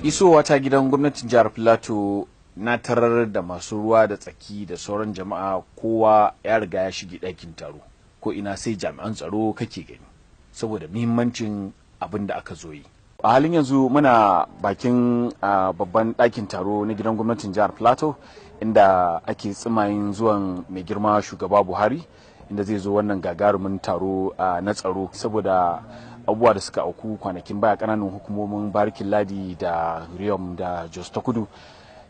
Isowa ta gidan gwamnatin jihar Filato, na tarar da masu ruwa da tsaki da sauran jama'a, kowa ya riga ya shige ɗakin taro. Ko ina sai jami'an tsaro kake gani, saboda muhimmancin abin da aka zo yi. A halin yanzu muna bakin babban ɗakin taro na gidan gwamnatin jihar Plateau, inda ake tsimayin zuwan mai girma Shugaba Buhari, inda zai zo wannan gagarumin taro na tsaro, saboda abubuwa da suka auku kwanakin baya kananan hukumomin Barikin Ladi da Riyom da Jos ta Kudu,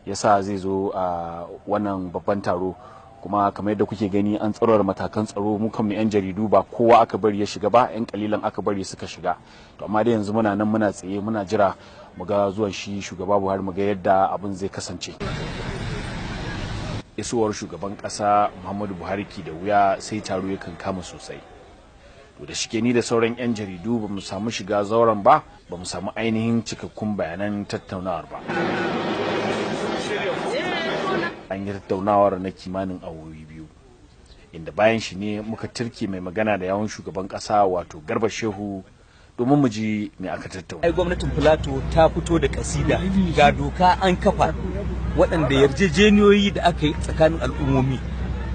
yasa zai zo a wannan babban taro. Kuma kamar yadda kuke gani, an tsaurara matakan tsaro. Mu kan 'yan jaridu ba kowa aka bari ya shiga ba, 'yan kalilan aka bari suka shiga. To amma dai yanzu muna nan muna tsaye, muna jira mu ga zuwan shi Shugaba Buhari, mu ga yadda abin zai kasance. Isowar Shugaban kasa Muhammadu Buhari ki da wuya sai taro yakan kama sosai. To da shike ni da sauran 'yan jaridu ba mu samu shiga zauren ba, ba mu samu ainihin cikakkun bayanan tattaunawar ba. An yi tattaunawar na kimanin awowi 2, inda bayan shi ne muka turke mai magana da yawun shugaban kasa, wato Garba Shehu, domin mu ji me aka tattauna. Ai gwamnatin Filato ta fito da kasida, ga doka an kafa, waɗanda yarjejeniyoyi da aka yi tsakanin al'ummomi,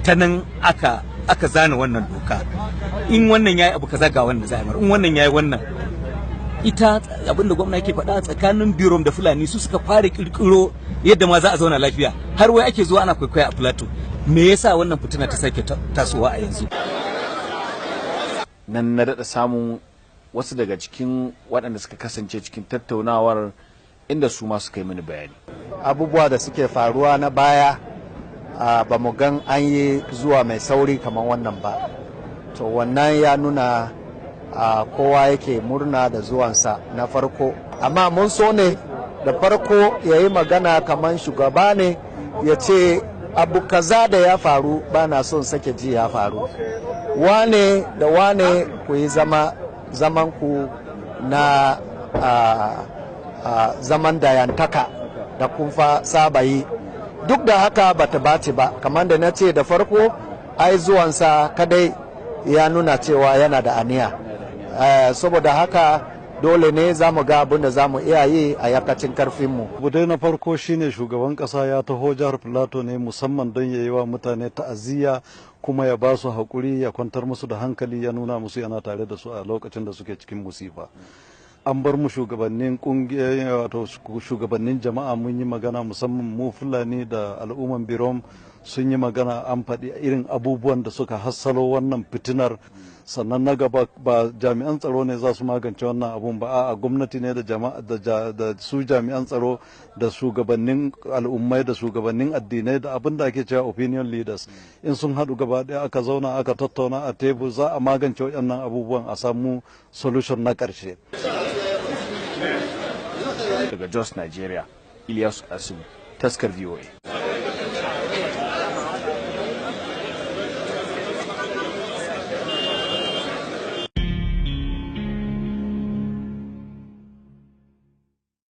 ta nan aka zana wannan doka. In wannan yayi abu kaza, ga wannan za a in wannan yayi wannan. Ita abinda gwamna yake faɗa, tsakanin Birom da Fulani su suka fara kirkiro yadda ma za a zauna lafiya, har wai ake zuwa ana kwaikwaya a Plateau. Me yasa wannan fitina ta sake tasowa a yanzu? Nan na daɗa samun wasu daga cikin waɗanda suka kasance cikin tattaunawar, inda su ma suka yi mini bayani. Abubuwa da suke faruwa na baya, ba mu gan an yi zuwa mai sauri kamar wannan ba. To wannan ya nuna kowa yake murna da zuwansa na farko, amma mun so ne da farko ya yi magana kamar shugaba ne, ya ce abu kaza da ya faru ba na son sake ji ya faru, wane da wane ku yi zama zaman ku na zaman dayantaka da kun fa saba yi. Duk da haka bata bace ba. Kamar da na ce da farko, ai zuwansa kadai ya nuna cewa yana da aniya. Saboda haka dole ne za mu ga abin da za mu iya yi a yakacin karfinmu. Abu dai na farko shine shugaban kasa ya taho jihar Filato ne musamman don ya yi wa mutane ta'aziyya, kuma ya ba su haƙuri, ya kwantar musu da hankali, ya nuna musu yana tare da su a lokacin da suke cikin musifa. An bar mu shugabannin kungiyoyi, wato shugabannin jama'a, mun yi magana, musamman mu Fulani da al'umman Birom sun yi magana, an faɗi irin abubuwan da suka hassalo wannan fitinar. Sannan na gaba, ba jami'an tsaro ne za su magance wannan abun ba, a gwamnati ne da jama'a da su jami'an tsaro da shugabannin al'ummai da shugabannin addinai da abin da ake cewa opinion leaders. In sun haɗu gaba ɗaya, aka zauna aka tattauna a tebur, za a magance waɗannan abubuwan, a samu solution na ƙarshe. Daga Jos, Nigeria, Ilyasu Asimu, Taskar VOA.